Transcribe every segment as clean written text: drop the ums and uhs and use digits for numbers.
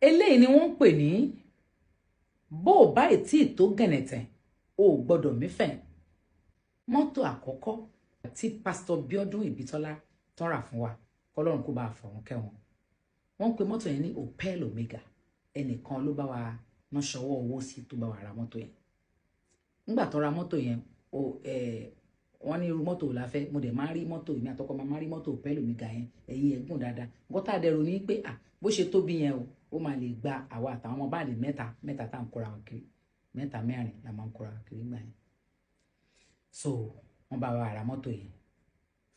Eléyìí ni wọ́n ń pè ní bó o bá tí ì tó gẹ̀nẹ̀tẹ̀, o ò gbọ́dọ̀ mífẹ̀. Mọ́tò àkọ́kọ́ tí Pásítọ̀ Bíọ́dún Ìbítọ́lá tán rà fún wa, kọ́lọ́run kó bá a fọ̀run kẹ́ wọn, wọ́n ń pe mọ́tò yẹn ní Opel Omega. Ẹnìkan ló bá wa ná ṣọwọ́ owó sí tó bá wa ra mọ́tò yẹn. Nígbà tó ra mọ́tò yẹn, wọ́n ní irú mọ́tò la fẹ́. Mo dẹ̀ máa ń rí mọ́tò, èmi àtọkọ máa ń rí mọ́tò Opel Omega yẹn, ẹ̀yìn ẹ̀ gùn dáadáa. Nǹkan tá a dẹ̀rù ní pé bó ṣe tóbi yẹn o, ó máa lè gba àwa àtàwọn ọmọ báàlì mẹ́ta mẹ́ta tá à ń kóra wa kiri, mẹ́ta mẹ́rin la máa ń kóra wa kiri gbà yẹn. So wọ́n bá wa ra mọ́tò yẹn,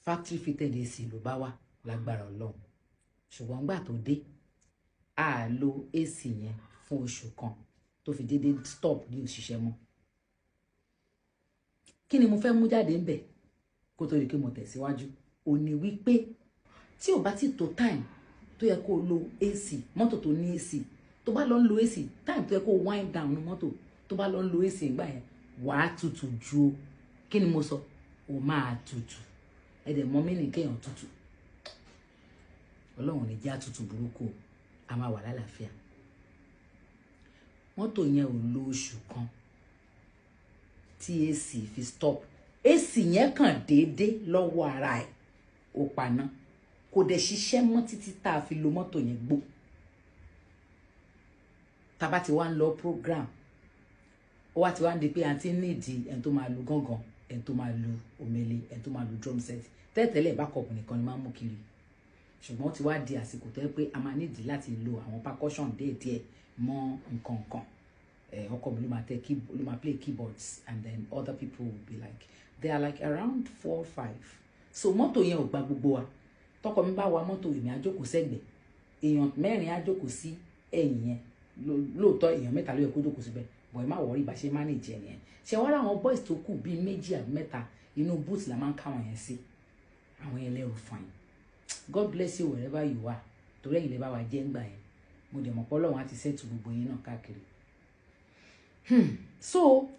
factory fitted AC ló bá wà lágbára Ọlọ́run. Ṣùgbọ́n gbà tó dé, a lo AC yẹn fún oṣù kan tó fi dédé stop ní òṣìṣẹ́ mọ́. Kí ni mo fẹ́ mú jáde ń bẹ̀ kó tó di pé mo tẹ̀síwájú? Ò ní wípé tí ò bá ti tó time tó yẹ kó o lo AC, mọ́tò tó ní AC, tó bá lọ ń lo AC, time tó yẹ kó o wind down ní mọ́tò, tó bá lọ ń lo AC ìgbà yẹn, wàá tutù ju o. Kí ni mo sọ? O máa tutù. Ẹ dẹ̀ mọ́ mí ní kéèyàn tutù. Ọlọ́run ní já tutù burúkú o, a máa wà lálàáfíà. Mọ́tò yẹn ò lo oṣù kan tí AC fi stop. AC yẹn kàn déédéé lọ́wọ́ ara ẹ̀, ó paná, kò dẹ̀ ṣiṣẹ́ mọ́ títí tá a fi lo mọ́tò yẹn gbó. Tá a bá ti wá ń lọ program, ó wá ti wá ń di pé àǹtí nídìí ẹni tó máa lu gángan, ẹni tó máa lu omele, ẹni tó máa lu drum set. Tẹ́tẹ́lẹ̀, backup nìkan ni máa ń mú kiri, ṣùgbọ́n ó ti wá di àsìkò tó yẹ pé a máa nídìí láti lo àwọn percussion díẹ̀díẹ̀ mọ́ nǹkan kan. Ọkọ mi ló máa tẹ key, ló máa play keyboards, and then other people will be like, they are like around four, five. So mọ́tò yẹn ò gba gbogbo wa. Tọkọ mi bá wa mọ́tò, èmi á jókòó sẹ́gbẹ̀ẹ́, èèyàn mẹ́rin á jókòó sí ẹ̀yìn yẹn. Lóòótọ́ èèyàn mẹ́ta ló yẹ kó jókòó síbẹ̀, bọ̀ ẹ má worry, bá ṣe manage ẹ̀ nìyẹn. Ṣe wá ráwọn boys tó kù bíi méjì àbí mẹ́ta, inú boot la máa ń káwọn yẹn sí. Àwọn yẹn lẹ́rù fine. God bless you wherever you are, torí ẹ̀yin lè bá wa jẹ́ ńgbà yẹn. Mo dẹ̀ mọ̀ pé Ọlọ́run á ti settle gbogbo yín náà káàkiri. So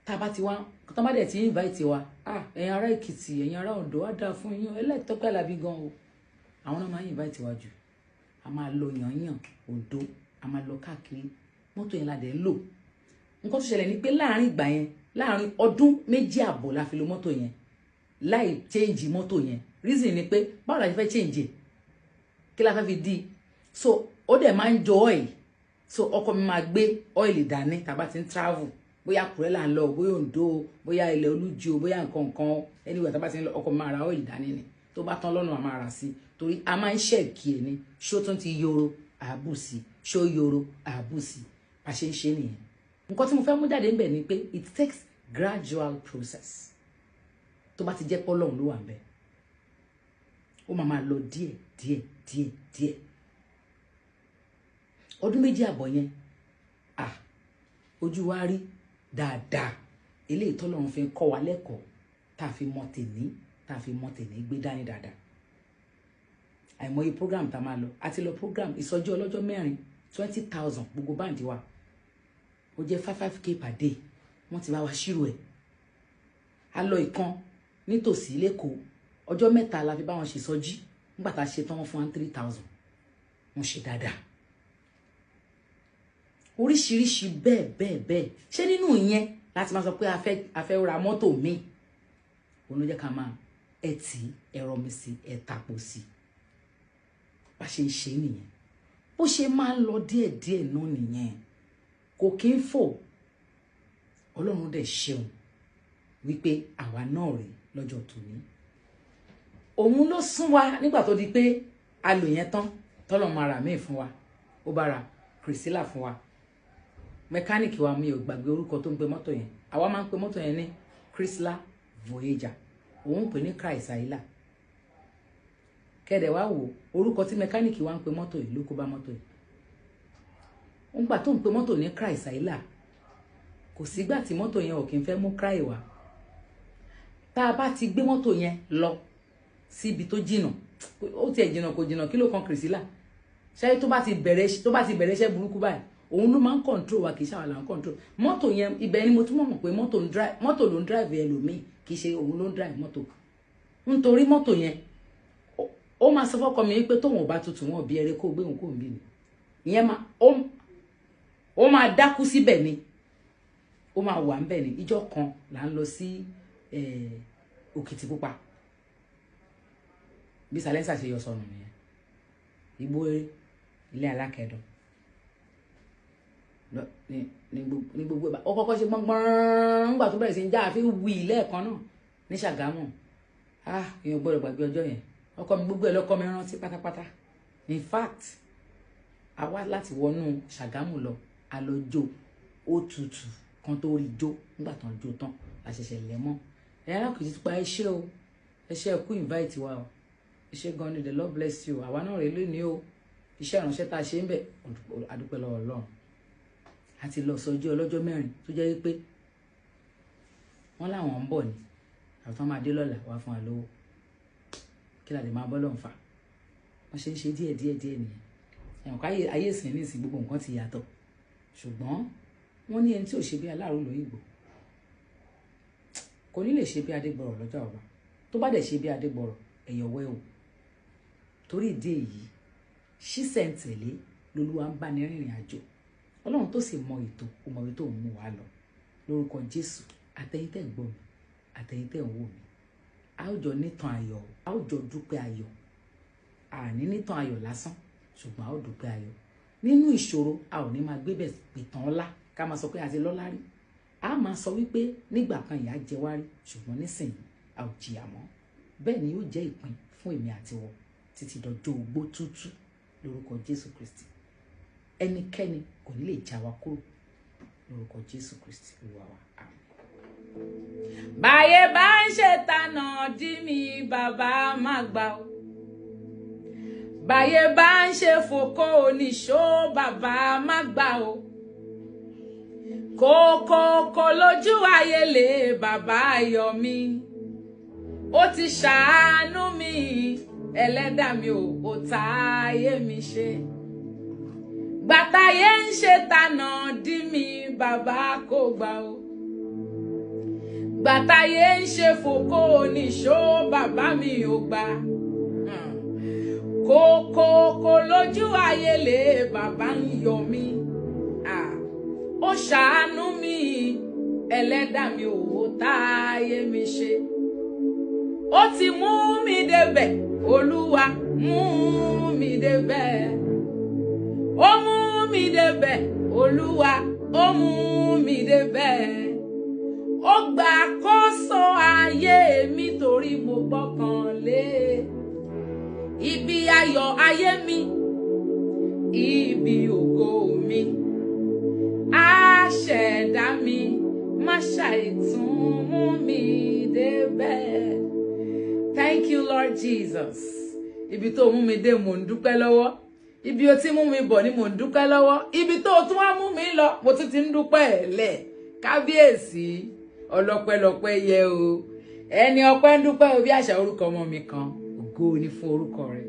tá a bá ti wá, tá a bá dẹ̀ ti invite wa, ah, ẹ̀yin ará Èkìtì, ẹ̀yin ará Oǹdó, á dáa fún yín. Ẹlẹ́tọ́pẹ́ Àlàbí gan o, àwọn náà máa ń invite wa jù. A máa lọ yànyàn Oǹdó, a máa lọ káàkiri. Mọ́tò yẹn la dẹ̀ ń lò. Nǹkan tó ṣẹlẹ̀ ni pé láàrin ìgbà yẹn, láàrin ọdún 2.5 la fi lo mọ́tò yẹn láì change mọ́tò yẹn. Reason ni pé báwo la ṣe fẹ́ change ẹ̀? Kí la fẹ́ fi di? So ó dẹ̀ máa ń jọ oil, so ọkọ mi máa gbé oil dání tá a bá ti ń travel, bóyá Àkúrẹ́ là ń lọ, bóyá Oǹdó, bóyá ilẹ̀ Olújí o, bóyá nǹkan nǹkan, anywhere tá a bá ti ń lọ, ọkọ mi máa ra oil dání ni. Tó bá tán lọ́nà, a máa rà sí, torí a máa ń check ẹ̀ ni. Ṣó tún ti yoro àbù sí? Ṣó yoro àbù sí? Bá ṣe ń ṣe nìyẹn. Nǹkan tí mo fẹ́ mú jáde ńbẹ̀ ni pé it takes gradual process. Tó bá ti jẹ́ pé Ọlọ́run ló wà ńbẹ̀, ó máa máa lọ díẹ̀ díẹ̀ díẹ̀ díẹ̀. Ọdún 2.5 yẹn, ah, ojú wa rí dáadáa. Eléyìí tọ́lọ́run fi ń kọ́ wa lẹ́kọ̀ọ́, tá a fi mọ tèní, tá a fi mọ tèní gbé dání dáadáa. Àìmọye program tá a máa lọ, a ti lọ program ìsọjí ọlọ́jọ́ mẹ́rin, 20,000 gbogbo band wa. Ó jẹ́ five five k per day. Wọ́n ti bá wa ṣírò ẹ̀. A lọ ìkan nítòsí lẹ́kọ̀ọ́, ọjọ́ 3 la fi bá wọn ṣe ìsọjí. Nígbà tá a ṣe tán, wọ́n fún wa 3,000. Wọ́n ṣe dáadáa, oríṣiríṣi bẹ́ẹ̀ bẹ́ẹ̀ bẹ́ẹ̀. Ṣé nínú ìyẹn láti máa sọ pé a fẹ́ ra mọ́tò míì? Òun ló jẹ́ ká máa ẹ tì í, ẹ̀rọ mi sí, ẹ tàpò sí. Bá ṣe ń ṣe nìyẹn, bó ṣe máa ń lọ díẹ̀díẹ̀ náà nìyẹn, kò kí ń fò. Ọlọ́run dẹ̀ ṣeun wípé àwa náà rèé lọ́jọ́ tòní. Òun ló sún wa nígbà tó di pé a lò yẹn tán, tọ́lọ̀ máa rà míì fún wa. Ó bá ra Chrysler fún wa. Mẹkáníìkì wa, mi ò gbàgbé orúkọ tó ń pe mọ́tò yẹn. Àwa máa ń pe mọ́tò yẹn ní Chrysler Voyager, òun ń pè ní Chrysler. Kẹ́dẹ̀ wá wò, orúkọ tí mẹkáníìkì wa ń pe mọ́tò yìí ló kó bá mọ́tò yìí. Ń gbà tó ń pe mọ́tò ní Chrysler, kò sígbà tí mọ́tò yẹn ò kí ń fẹ́ mú cry wá. Tá a bá ti gbé mọ́tò yẹn lọ síbi tó jìnnà, ó tiẹ̀ jìnnà, kò jìnnà, kí ló kan Chrysler ṣáyé? Tó bá ti bẹ̀rẹ̀ iṣẹ́ burúkú báyìí, òun ló máa ń control wa, kì í ṣàwọn là ń control mọ́tò yẹn. Ibẹ̀ ni mo tún mọ̀ pé mọ́tò ló ń drive ẹlòmíì, kì í ṣe òun ló ń drive mọ́tò. Nítorí mọ́tò yẹn, ó máa sọ fọ́kọ mi pé tóun ò bá tutù, wọn bí ẹrẹ kó gbé òun kó ń bí mi. Ìyẹn máa ó máa dákú síbẹ̀ ni, ó máa wà ńbẹ̀ ni. Ìjọ kan là ń lọ sí Òkìtìpupa, bí silencer ṣe yọ sọnù nìyẹn. Igbó ilé alákẹ́dùn ní gbogbo ìgbà ó kọ́kọ́ ṣe gbọ́ngbọ́n nígbà tó bẹ̀rẹ̀ sí ń já, àfi wí lẹ́ẹ̀kan náà ní Ṣàgámù. Ah, èèyàn gbọ́dọ̀ gbàgbé ọjọ́ yẹn. Ọkọ mi, gbogbo ẹ̀ lọ́kọ mi rántí pátápátá. In fact, a wá láti wọnú Ṣàgámù lọ, a lọ jó, ó tutù kan tó rí jó. Nígbà tán jó tán la ṣẹ̀ṣẹ̀ lẹ̀ mọ́. Ẹ̀yin alákòóso ti pa, ẹ ṣé o, ẹ ṣé, ẹ kú invite wa o, ẹ ṣé gan ni, the Lord bless you. Àwa náà rèé lónìí o. Iṣẹ́ ìránṣẹ́ tá a ṣe ń bẹ̀, adúpẹ́ lọ́wọ́ Ọlọ́run. A ti lọ sọjí ọlọ́jọ́ 4 tó jẹ́ wípé wọ́n láwọn ń bọ̀ ni, àwọn tó máa dé lọ́la wá fún wa lówó. Kí la lè máa bọ́ lọ́n fà? Wọ́n ṣe ń ṣe díẹ̀ díẹ̀ díẹ̀ nìyẹn. Ẹ̀wọ̀n ká ayé ìsìn ní ìsìn, gbogbo nǹkan ti yàtọ̀. Ṣùgbọ́n wọ́n ní ẹni tí ò ṣe bí aláàrú lóyìnbó kò ní lè ṣe bí Adégbọrọ̀ lọ́jọ́ ọba. Tó bá dẹ̀ ṣe bí Adégbọrọ̀, ẹ̀yọ̀wẹ́ o. Torí ìdí èyí, ṣísẹ̀ntẹ̀lé lolúwa ń bá ní rìnrìn àjò. Ọlọ́run tó sì mọ ètò, ó mọ ibi tó ń mú wa lọ. Lórúkọ Jésù, àtẹ̀yin tẹ́ ń gbọ́ mi, àtẹ̀yin tẹ́ ń wò mí, a ó jọ nítàn ayọ̀, a ó jọ dúpẹ́ ayọ̀. Àní nítàn ayọ̀ lásán, ṣùgbọ́n a ó dúpẹ́ ayọ̀ nínú ìṣòro. A ò ní máa gbébẹ̀ pìtàn ọlá, ká máa sọ pé a ti lọ́lá rí. A máa sọ wípé nígbà kan ìyà jẹ wá rí, ṣùgbọ́n nísìnyí a ò jìyà mọ́. Bẹ́ẹ̀ ni yóò jẹ́ ìpín fún èmi àti wọ títí dọjọ́ ogbó tútù. Lórúkọ Jésù Kristi, ẹnikẹ́ni kò ní lè já wa kúrò. Lórúkọ Jésù Kristi Olúwa wa, àmín. Báyé bá ń ṣe tànà dí mi, bàbá má gbà ó. Báyé bá ń ṣe fòkó oníṣó, bàbá má gbà ó. Kókókó lójú ayé lè, bàbá yọ mí. Ó ti ṣàánú mi, ẹlẹ́dàá mi ò tá ayé mi ṣe. Gbàtàyé ń ṣe tànà dí mi, bàbá kò gbà ó. Gbàtàyé ń ṣe fòkó oníṣó, bàbá mi ò gbà. Kókókó lójú ayé lè, bàbá ń yọ mí. Ó ṣàánú mi, ẹlẹ́dàá mi ò tá ayé mi ṣe. Ó ti mú mi débẹ̀, Olúwa mú mi débẹ̀. Ó mú mi débẹ̀, Olúwa ó mú mi débẹ̀. Ó gbà kóso ayé mi torí mo gbọ́kàn lé. Ibi ayọ̀ ayé mi, ibi ògo mi, àṣẹ̀dá mi má ṣàìtún mú mi débẹ̀. Thank you, Lord Jesus. Ibi tó mú mi dé, mò ń dúpẹ́ lọ́wọ́. Ibi o ti mú mi bọ̀ ni mò ń dúpẹ́ lọ́wọ́. Ibi tó tún wá mú mi lọ, mo tún ti ń dúpẹ́ ẹ̀ lẹ̀. Kábíyèsí, ọlọ́pẹ́lọpẹ́ yẹ o. Ẹni ọpẹ́ ń dúpẹ́ o, bí àṣà orúkọ ọmọ mi kan. Ògo ni fún orúkọ rẹ̀.